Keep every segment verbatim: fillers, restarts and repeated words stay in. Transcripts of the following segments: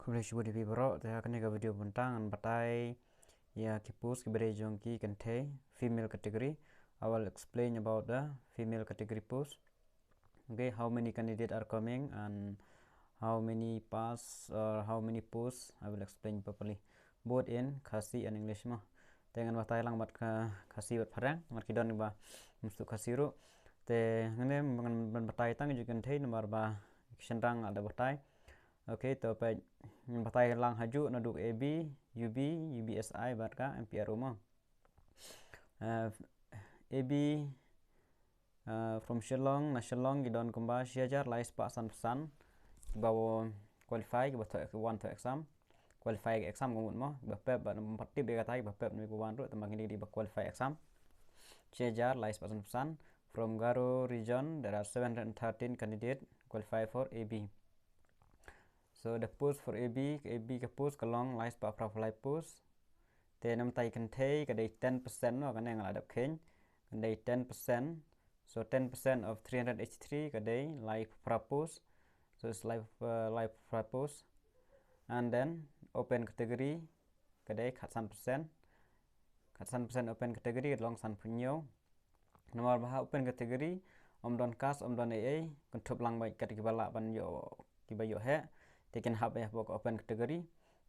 Khublei shibun ïa phi baroh. Te ha kane ka video mynta ngan batai ïa ki post kiba dei jong ki kynthei, female category. I will explain about the female category post. Okay, how many candidate are coming and how many pass or how many posts, I will explain properly, both in Khasi and English mo. Te ngan batai lang bad ka Khasi bad phareng, namar ki don ba ym sngewthuh Khasi ruh. Te hangne ngan, ngan batai tang ïa ki kynthei namar ba ki shynrang la dep batai. Okay, to peit, ngan batai lang hajuh naduh A B, U B, U B S I bad ka M P R O mo. Uh, A B, uh, from Shillong, na Shillong ki don kumba shi hajar lai spah san phew san kiba qualify, kiba thoh, wan thoh exam. Qualify ka exam ka mut mo, kiba pep, bad ym pat tip ïa kata, kiba pep ne kiba wan ruh, tangba kine ki dei ba qualify exam. Shi hajar lai spah san phew san. From Garo region, there are seven hundred and thirteen candidate qualify for A B. So the post for A B, ka A B ka post ka long lai spah phra phew lai post. Te namar ïa ki kynthei ka dei ten percent mo, kane nga la dep kheiñ. Ka dei ten percent. So ten percent of three hundred eighty-three ka dei lai phra post. So it's lai, uh, lai phra post. And then open category ka dei khatsan percent. Khatsan percent open category ka long san phew hynñiew. Namar ba ha open category ym don caste, ym don ei ei, kynthup lang bad kat kiba lah ban ïoh, kiba ïoh heh, te kin hap ïa hapoh ka open category.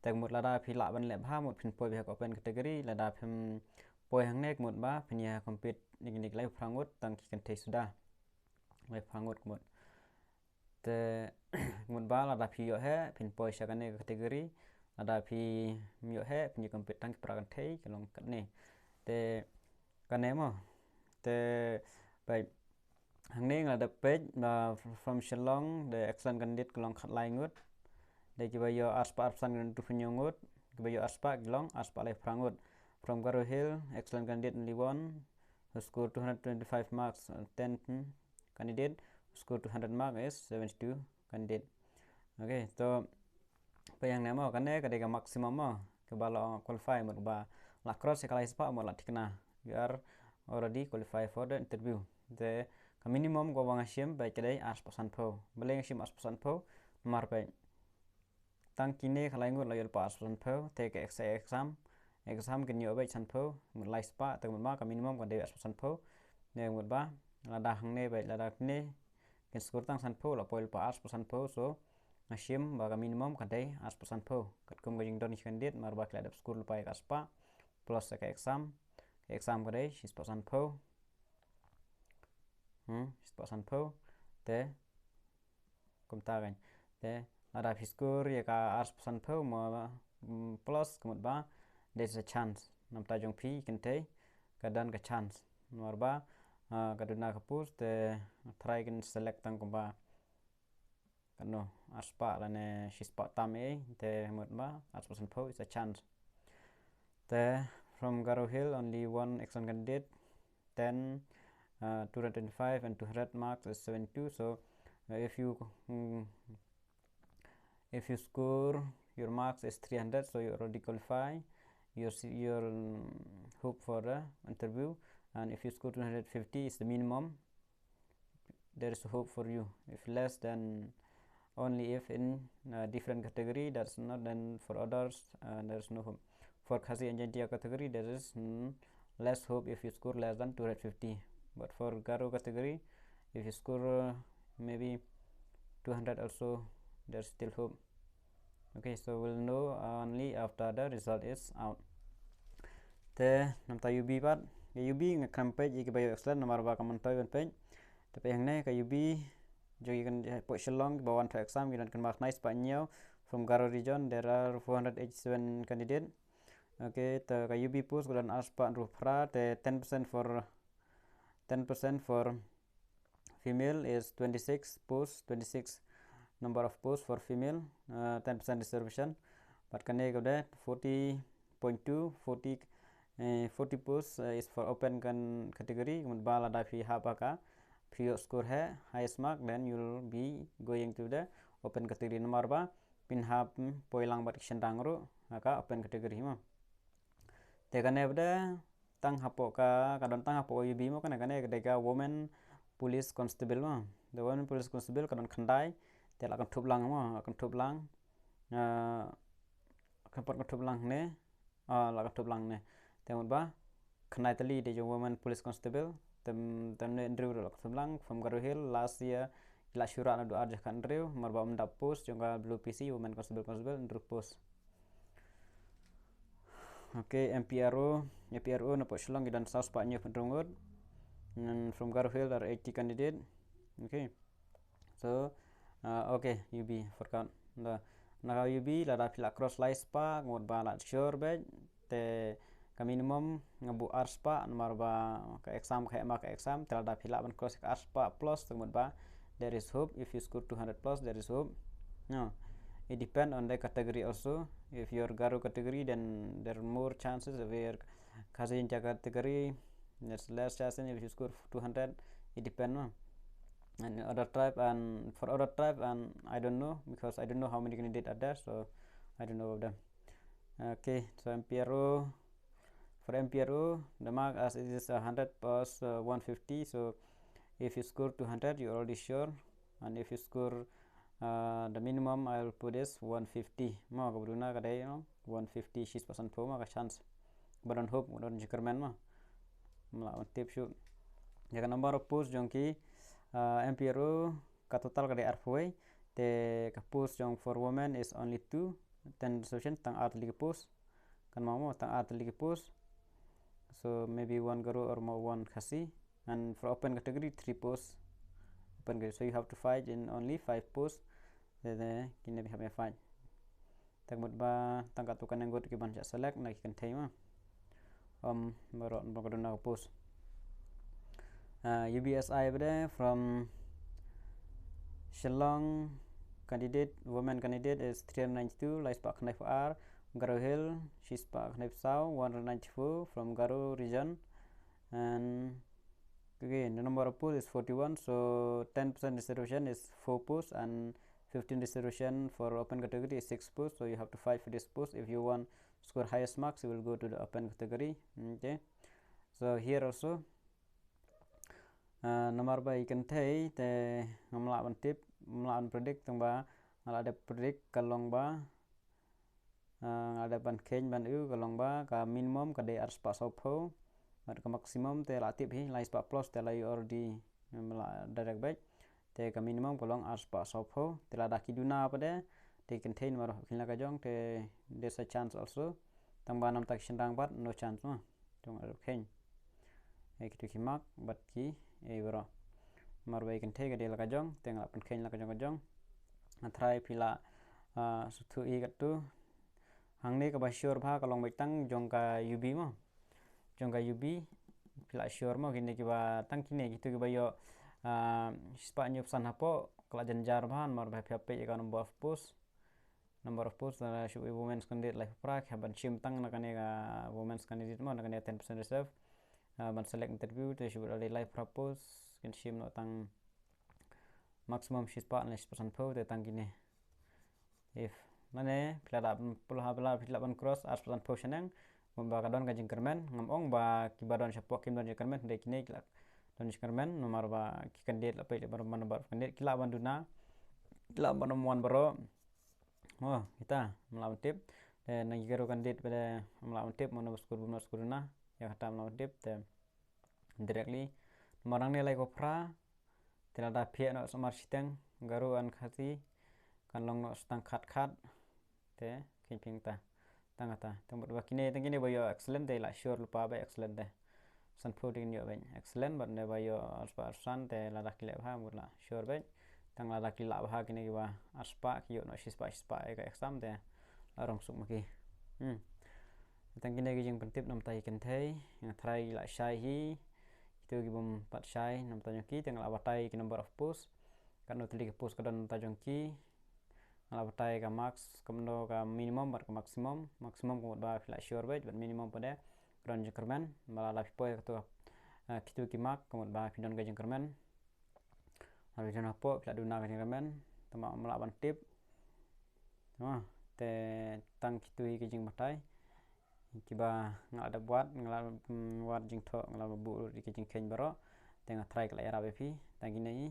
Te ka mut lada phi lah ban leh bha, mut phin poi beit ha ka open category, lada phim poi hangne ka mut ba phin ïa compete ïa kine ki lai phra ngut tang ki kynthei suda. Lai phra ngut ka mut. Te ka mut ba lada phi ïoh heh phin poi sha kane ka category, lada phim ïoh heh phin ïa compete tang ki para kynthei, ka long katne. Te kane mo. Te peit, hangne nga la dep peit ba from Shillong the excellent candidate ka long khatlai ngut. Dei kiba ïoh ar spah arphew san ki don arphew hynñiew ngut, kiba ïoh ar spah ki long ar spah lai phra ngut. From Garo Hill, excellent candidate only one who scored two hundred twenty-five marks, uh, ten candidate who scored two hundred mark is seventy-two candidate. Okay, to peit hangne mo, kane ka dei ka maximum mo, kaba la qualify, mut ba la cross ïa ka lai spah, mut la thikna, you are already qualified for the interview. Te ka minimum kaba nga shim peit ka dei ar spah san phew. Balei nga shim ar spah san phew? Namar peit, tang kine khatlai ngut la ïoh lypa ar spah san phew, te ka exam, exam kin ïoh beit san phew, mut lai spah, te mut ba ka minimum ka dei ar spah san phew. Ne mut ba lada hangne beit, lada kine kin score tang san phew, la poi lypa ar spah san phew. So nga shim ba ka minimum ka dei ar spah san phew. Katkum ka jingdon ki candidate, namar ba ki la dep score lypa ïa ka ar spah, plus ka exam, ka exam ka dei shi spah san phew. Hmm, shi spah san phew. Te kumta kan. Te lada phi score ïa ka ar spah san phew mo, mm, plus, ka mut ba there's a chance. Namar ta jong phi kynthei ka don ka chance. Namar ba, ah, ka duna ka post, te trai kin select tang kumba kano, ar spah lane shi spah tam ei, te mut ba ar spah san phew is a chance. Te from Garo Hill only one excellent candidate, ten, uh, two hundred twenty-five and two hundred marks is seventy-two. So, uh, if you, mm, if you score your marks is three hundred, so you already qualify. Your s-, your, mm, hope for the interview. And if you score two hundred fifty is the minimum, there is hope for you. If less, then only if in, uh, different category, that's not, then for others, uh, there is no hope. For Khasi and Jaintia category, there is, mm, less hope if you score less than two hundred fifty. But for Garo category, if you score, uh, maybe two hundred also, there's still hope. Okay, so we'll know only after the result is out. Te namar ta U B pat, ïa U B nga khlem peit ïa kiba ïoh excellent namar ba kam myntoi ban peit. Te peit hangne ka U B jong ki kan, eh, poi Shillong, kiba wan thoh exam ki don kynmaw khyndai spah hynñiew. From Garo region there are four hundred eighty-seven candidate. Okay, te ka U B post ka don ar spah hynriew phra, te ten percent for, ten percent for female is twenty-six posts, twenty-six number of posts for female, uh, ten percent reservation. Bad kane ka dei forty point two, forty, eh, forty posts, uh, is for open can-, category. Ka mut ba lada phi hap ha ka, phi ïoh score heh, highest mark, then you'll be going to the open category. Namar ba phin hap, mm, poi lang bad ki shynrang ruh ha ka open category mo. Te kane pat tang hapoh ka, ka don tang hapoh ka U B mo, kane, kane ka dei ka Women Police Constable mo. The Women Police Constable ka don khyndai, te la kynthup lang mo, la kynthup lang. Ah, ka por ka thup lang ne. Ah, la ka thup lang ne. Te mut ba khyndai tylli de jong women police constable. Tem tem ne Andrew la ka thup lang from Garo Hill last year. La shura na du ar jaka Andrew mar ba um dap post jong ka W P C, women constable, constable Andrew post. Okay, M P R O, M P R O na pok Shillong ki don saw spah hynñiew phew hynriew ngut. And from Garo Hill there are eighty candidate. Okay. So, uh, okay, U B forgot. Da na ka U B lada phi la cross lai spah ngut ba la sure beit. Te ka minimum nga buh ar spah namar ba ka exam ka heh ma ka exam, te lada phi lah ban cross ka ar spah plus te mut ba there is hope. If you score two hundred plus, there is hope. No, it depend on the category also. If you're Garo category, then there are more chances. If you're Khasi Jaintia category, there's less chances. If you score two hundred, it depend, no. And other tribe, and for other tribe, and I don't know because I don't know how many candidate are there, so I don't know about them. Okay, so M P R O, for M P R O, the mark as it is a hundred plus uh, one fifty. So if you score two hundred, you're already sure. And if you score uh, the minimum, I will put is one fifty. Mo ka ba duna ka dei, you know, one fifty, shi spah san phew mo ka chance. Ba don hope, ba don jingkyrmen mo. Mla ban tip shu. Ya ka number of post jong ki uh, M P R O ka total ka dei arphew wei. Te ka post jong for women is only two. Ten solution tang ar tylli ki post. Kan mo mo tang ar tylli ki post. So maybe one Garo or mo one Khasi. And for open category, three posts. Open category. So you have to fight in only five posts. Te te kine bi hap ya fight. Te mut ba tang katto katne ngut ki ban shah select na ki kynthei mo. Um, baroh ba ka duna ka post. Uh, U B S I ba de from Shillong candidate, women candidate is three hundred ninety-two, lai spah khyndai phew ar, Garo Hill, shi spah khyndai phew saw, one hundred ninety-four from Garo region. And again, the number of post is forty-one, so ten percent reservation is four posts and fifteen reservation for open category is six posts. So you have to fight for this post. If you want score highest marks, you will go to the open category. Okay. So here also, uh, namar ba i kynthei te ngam lah ban tip, ngam lah ban predict tang ba nga lah dep predict ka long ba Ah, nga dep ban kheiñ ban ïoh ka long ba ka minimum ka dei ar spah saw phew. Bad ka maximum te la tip hi lai spah plus te la ïoh already, em, la direct beit. Te ka minimum ka long ar spah saw phew. Te lada ki duna pat de te kynthei namar ba kheiñ la ka jong te there's a chance also. Tang ba namta ki shynrang pat no chance ma. Jong ar kheiñ. Ei kitu ki mark bad ki ei baroh. Namar ba i kynthei ka dei la ka jong te nga la pynkheiñ la ka jong ka jong. Nga tharai phi la ah, suthu i katu. Hangne kaba sure bha ka long beit tang jong ka U B mo. Jong ka U B phi la sure mo kine kiba tang kine kitu kiba ïoh ah, spah hynñiew phew san hapoh ka la jynjar bha namar ba phi hap peit ïa ka number of post. Number of post, uh, shu women's candidate lai phew phra, ki hap ban shim tang na kane ka women's candidate mo, na kane ten percent reserve. Uh, ban select interview te shu lai lai phew phra post, kin shim noh tang maximum shi spah ne shi spah san phew te tang kine. If mane phi la da pula ha phi la phi la ban cross ar spah san phew shaneng, ba ka don ka jingkyrmen, ngam ong ba kiba don shapoh kim don jingkyrmen, hynrei kine ki la don jingkyrmen namar ba ki candidate la peit ba man ba candidate ki la ban duna, ki la ban wan baroh. Oh, kita mla ban tip. Te nang ki ru candidate pele mla ban tip mano skur bum skur na. Ya kata mla ban tip te directly. Namar nangne lai ko phra. Te lada phi no samar shiteng garu an khati kan long no stang khat khat. Te kin ping ta. Tang kata. Tang bad ba kine tang kine ba ïoh excellent te la sure lupa ba excellent te. San phu ding ïoh ben excellent bad ne ba ïoh arspah arsan te lada ki leh bha mut la sure ben. Tang lada ki lah bha kine ki ba arspah ki ïoh no shispah shispah ka exam te la rong suk ma ki. Hmm. Tang kine ki jingpyntip namta ki kynthei nga tharai la shai hi. Kitu ki bym pat shai namta jong ki tang la batai ki number of post. Katno tylli ki post ka don namta jong ki. Nga la batai ka marks, kumno ka minimum bad ka maximum. Maximum ka mut ba phi la sure beit bad minimum pat de ka don jingkyrmen. Ba la phi poi katu, eh, kitu ki mark ka mut ba phi don ka jingkyrmen. Haba phi don hapoh phi la duna ka jingkyrmen. Tangba mla ban tip. Tangba te tang kitu hi ka jingbatai. Kiba nga la dep wad, nga la, mm, wad jingthoh, nga la buh ruh ki jingkheiñ baroh. Te nga tharai ka la ïarap ïa phi, tang kine hi.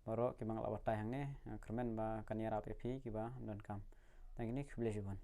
Baroh kiba nga la batai hangne, nga kyrmen ba kan ïarap ïa phi kiba donkam. Tang kine, khublei shibun.